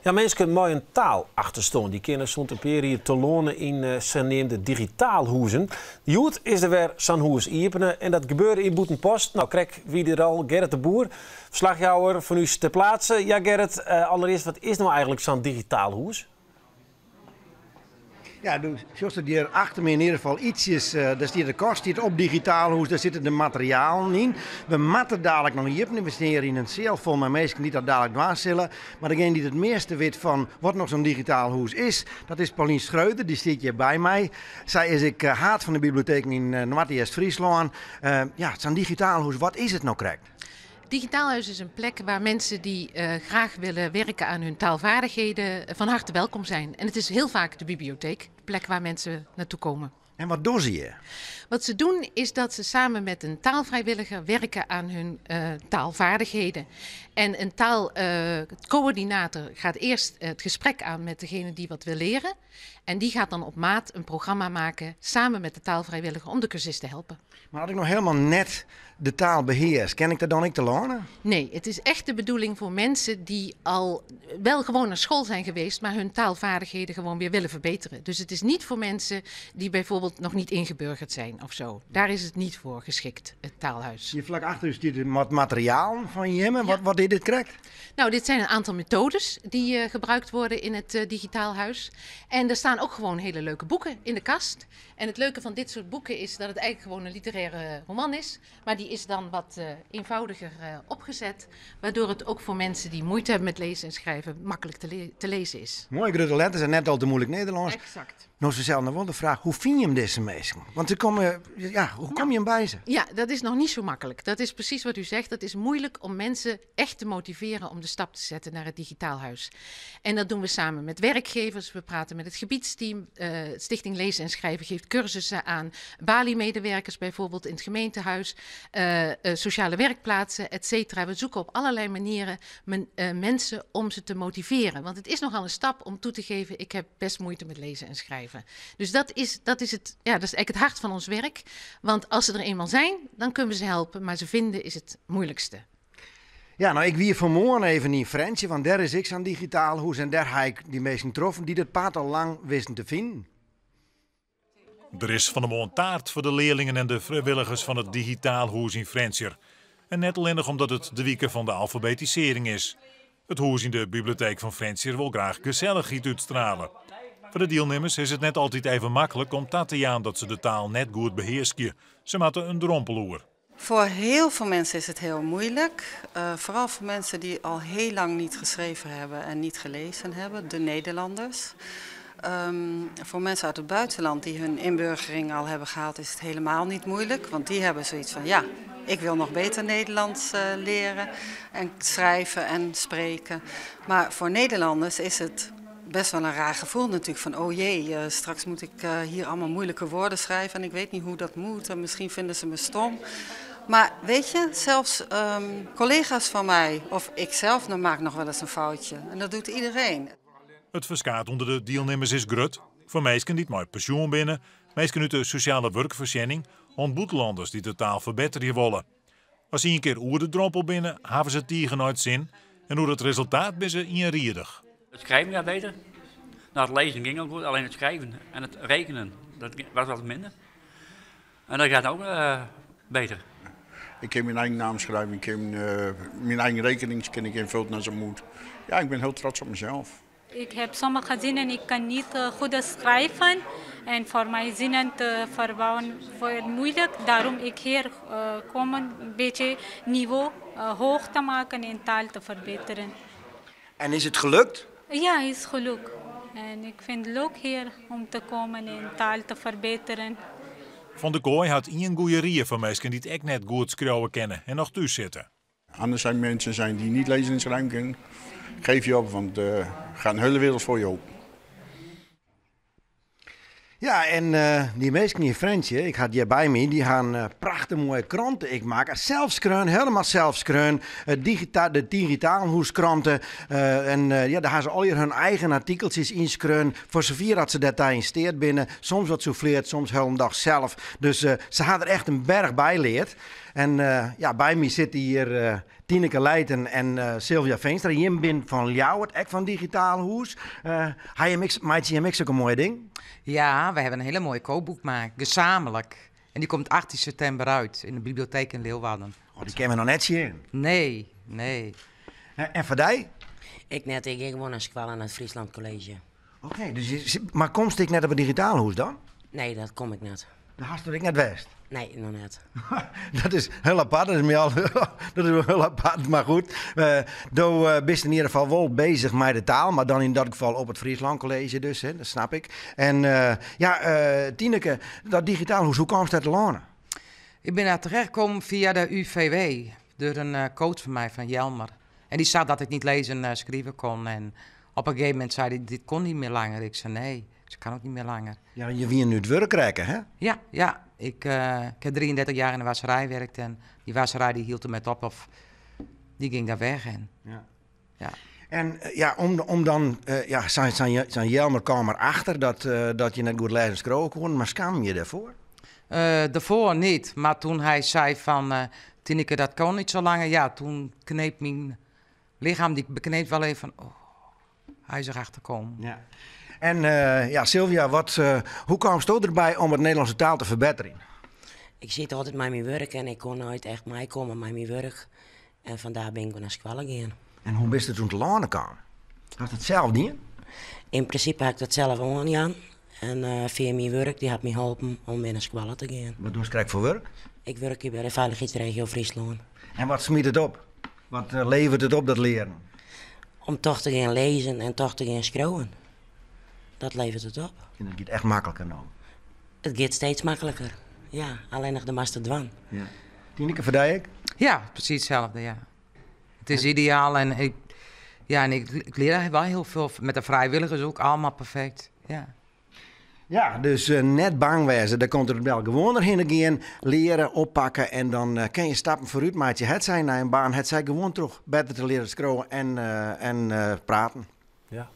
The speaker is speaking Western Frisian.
Ja, minsken mei in taalachterstân dy kinne sûnt in pear jier telâne yn saneamde digitaalhûzen. Hjoed is der wer sa'n hûs iepene en dat gebeurde yn Bûtenpost. No, krekt wie der al Gerrit de Boer, ferslachjouwer fan ús ter plaatse. Ja, Gerrit, allerearst, wat is no eigentlik sa'n digitaal hûs? Ja, do sjochst it hjir achter my yn ieder gefal ietsjes. Dêr stiet de kast stiet op digitaal hûs, dêr sitte de materialen yn. We moatte dadelijk noch iepenje. We stean hjir yn in seal fol mei minsken dy't dat dadelijk dwaan sille. Mar degene dy't it measte wit fan wat noch sa'n digitaal hûs is, dat is Paulien Schreuder. Dy stiet hjir by my. Sy is ek haad fan de biblioteek yn Noardeast-Fryslân. Ja, sa'n digitaal hûs, wat is it no krekt? Digitaalhuis is een plek waar mensen die graag willen werken aan hun taalvaardigheden van harte welkom zijn. En het is heel vaak de bibliotheek, de plek waar mensen naartoe komen. En wat dogge se hjir? Wat ze doen is dat ze samen met een taalvrijwilliger werken aan hun taalvaardigheden. En een taalcoördinator gaat eerst het gesprek aan met degene die wat wil leren. En die gaat dan op maat een programma maken samen met de taalvrijwilliger om de cursist te helpen. Mar as ik no hielendal net de taal behears, kin ik der dan ek telâne? Nee, het is echt de bedoeling voor mensen die al wel gewoon naar school zijn geweest, maar hun taalvaardigheden gewoon weer willen verbeteren. Dus het is niet voor mensen die bijvoorbeeld nog niet ingeburgerd zijn of zo. Daar is het niet voor geschikt, het taalhuis. Hjir flak achter ús stiet wat materialen fan jimme. Wat, wat is dit krekt? Nou, dit zijn een aantal methodes die gebruikt worden in het digitaal huis. En er staan ook gewoon hele leuke boeken in de kast. En het leuke van dit soort boeken is dat het eigenlijk gewoon een literaire roman is. Maar die is dan wat eenvoudiger opgezet. Waardoor het ook voor mensen die moeite hebben met lezen en schrijven makkelijk te lezen is. Moaie grutte letters en net al te moeilik Nederlânsk. Exact. No is fansels noch wol de fraach, hoe fine jim dizze minsken? Want se komme, ja, hoe komme jim by se? Ja, dat is nog niet zo makkelijk. Dat is precies wat u zegt. Dat is moeilijk om mensen echt te motiveren om de stap te zetten naar het digitaal huis. En dat doen we samen met werkgevers. We praten met het gebiedsteam. Stichting Lezen en Schrijven geeft cursussen aan baliemedewerkers bijvoorbeeld in het gemeentehuis. Sociale werkplaatsen, et cetera. We zoeken op allerlei manieren mensen om ze te motiveren. Want het is nogal een stap om toe te geven, ik heb best moeite met lezen en schrijven. Dus dat is het, ja, dat is eigenlijk het hart van ons werk. Want als ze er eenmaal zijn, dan kunnen we ze helpen. Maar ze vinden is het moeilijkste. Ja, no, ik wie fan 'e moarn even yn Frjentsjer, want dêr is ek sa'n digitaal hûs en dêr ha ik dy minsken troffen dy't it paad al lang wisten te finen. Der is fan 'e moarn taart foar de learlingen en de frijwilligers fan it digitaal hûs yn Frjentsjer. En net allinnich omdat it de wike fan de alfabetisearring is. It hûs yn de biblioteek fan Frjentsjer wol graach gesellichheid útstrielje. Foar de dielnimmers is it net altyd even maklik om ta te jaan dat se de taal net goed behearskje. Se moatte in drompel oer. Voor heel veel mensen is het heel moeilijk. Vooral voor mensen die al heel lang niet geschreven hebben en niet gelezen hebben, de Nederlanders. Voor mensen uit het buitenland die hun inburgering al hebben gehaald, is het helemaal niet moeilijk. Want die hebben zoiets van, ja, ik wil nog beter Nederlands leren en schrijven en spreken. Maar voor Nederlanders is het best wel een raar gevoel natuurlijk van, oh jee, straks moet ik hier allemaal moeilijke woorden schrijven en ik weet niet hoe dat moet en misschien vinden ze me stom. Maar weet je, zelfs collega's van mij of ikzelf, dan maak ik nog wel eens een foutje. En dat doet iedereen. It ferskaat ûnder de dielnimmers is grut. Foar minsken dy't mei pensjoen binne, minsken út de sosjale wurkfoarsjenning, oant bûtenlanners dy't de taal ferbetterje wolle. As se ien kear oer de drompel binne, hawwe se tige nei it sin en oer it resultaat binne se ienriedich. Het schrijven gaat beter. Nou, het lezen ging ook goed, alleen het schrijven en het rekenen, dat was wat minder. En dat gaat ook beter. Ik kan mijn eigen naam schrijven, ik kan mijn eigen rekening kan ik invullen naar zijn moet. Ja, ik ben heel trots op mezelf. Ik heb sommige zinnen, ik kan niet goed schrijven. En voor mij zinnen te verbouwen wordt moeilijk. Daarom ik hier kom een beetje niveau hoog te maken en taal te verbeteren. En is it gelukt? Ja, is gelukt. En ik vind het leuk hier om te komen en taal te verbeteren. Van de Kooi hat ien goede rie foar minsken dy't ek net goed skriuwe kinne en noch thús sitte. Anders zijn mensen zijn die niet lezen en schrijven kunnen. Geef je op, want er gaat een hele wereld voor je open. Ja, en dy minsken yn Frjentsjer, ik ha it hjir by my, dy ha in prachtich moaie krante ek makke. Sels skreaun, hielendal sels skreaun. De digitaalhûskrante. En ja, dêr ha se allegear hun eigen artikeltsjes yn skreaun. Foar safier dat se dêrta yn steat binne. Soms wat souffleard, soms hielendal sels. Dus se ha der echt in berch by leard. En ja, by my sitte hjir Tineke Leijten en Sylvia Veenstra. Jim binne fan Ljouwert, ek fan Digitaal Hûs. Ha jim ek, meitsje jim ek sokke moaie dingen? Ja, we hebben een hele mooie kookboek gemaakt, gezamenlijk. En die komt 18 september uit in de bibliotheek in Leeuwarden. Oh, dy kinne we noch net sjen? Nee, nee. En foar dy? Ik net, ik gean gewoan nei skoalle, nei it Friesland College. Oké, dus je, mar komst ek net op it Digitaal Hûs dan? Nee, dat kom ik net. Dêr hast der ek net west? Nee, noch net. Dat is hiel apart, dat is my al, dat is wol hiel apart, mar goed. Do bist yn ieder gefal wol bezich mei de taal, mar dan yn dat gefal op it Friesland College dus, hè, dat snap ik. En ja, Tineke, dat Digitaal Hûs, hoe kaamst dêr telâne? Ik bin daar terechtgekomen via de UVW, door een coach van mij, van Jelmer. En die zag dat ik niet lezen en schrijven kon. En op een gegeven moment zei hij, dit kon niet meer langer. Ik zei, nee, ze kan ook niet meer langer. Ja, je wie út wurk rekke, hè? Ja, ja. Ik heb 33 jaar in de wasserij gewerkt en die wasserij die hield er met op of die ging daar weg. En, ja. En ja, om dan, ja, sa'n Jelmer kaam der achter dat je net goed lêze en skriuwe koene, mar skamen je dêrfoar? Daarvoor niet, maar toen hij zei van, Tineke, dat kan niet zo langer, ja, toen kneep mijn lichaam, die bekneep wel even van, oh, hij is erachter gekomen. Ja. En ja, Sylvia, hoe kwamst do derby om it Nederlânske taal te ferbetterjen? Ik sit altyd mei myn wurk en ik kon noait echt meikomme mei myn wurk. En vandaar bin ik nei skoalle gien. En hoe bist der toen telâne kaam? Hast it sels dien? Yn prinsipe ha ik dat sels oanjaan. En fia myn wurk, dy hat my holpen om wer nei skoalle te gean. Wat dochst krekt foar wurk? Ik wurkje by de Veiligheidsregio Fryslân. En wat smyt it op? Wat leveret it op, dat learen? Om toch te gean lêzen en toch te gean skriuwen. Dat leveret it op. En it giet echt makliker no? It giet steeds makliker, ja. Allinnich do moatst it dwaan. Ja. Tineke, foar dy ek? Ja, precies hetzelfde, ja. Het is ideaal en ik, ja, en ik leer wel heel veel met de vrijwilligers ook, allemaal perfect. Ja. Ja, dus net bang wêze, dêr komt it wel gewoan derhinne gean, leare, oppakke en dan kinne je stappen foarút meitsje. Hetsij nei in baan, hetsij gewoan troch better te learen skriuwen en praten. Ja.